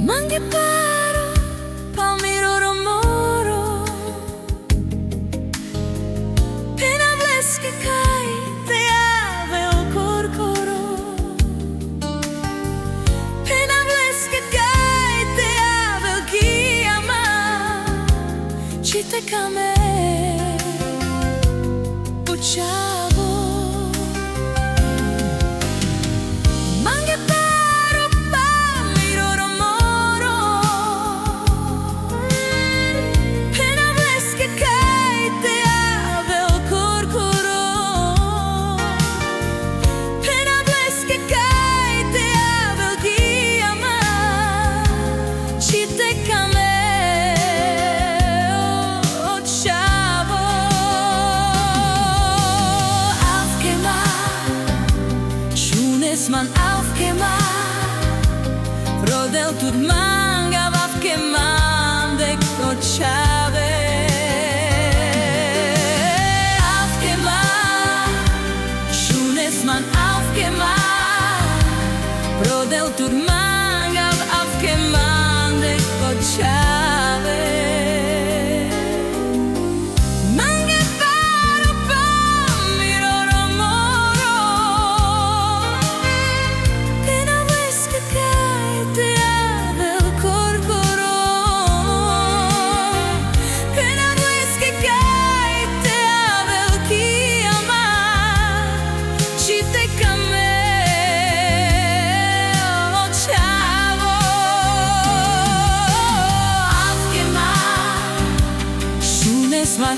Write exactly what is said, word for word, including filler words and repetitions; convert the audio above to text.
Manghe paro pamiro romoro, pena vles ke kaite ave o korkoro, pena vles ke kaite ave o kiama, si te kame o čhavo. Manghe paro pamiro romoro, pena vles ke kaite ave o korkoro, pena vles ke kaite ave o kiama, si te kame o čhavo. Avkema, šunes man avkema, pro del tut mangav avkema, dek o čhave. Avkema, šunes man avkema, pro del tut mangav avkema, dek o čhave. Manghe paro pamiro romoro, pena vles ke kaite ave o korkoro, pena vles ke kaite ave o kiama, si te kame o čhavo. Avkema, šunes man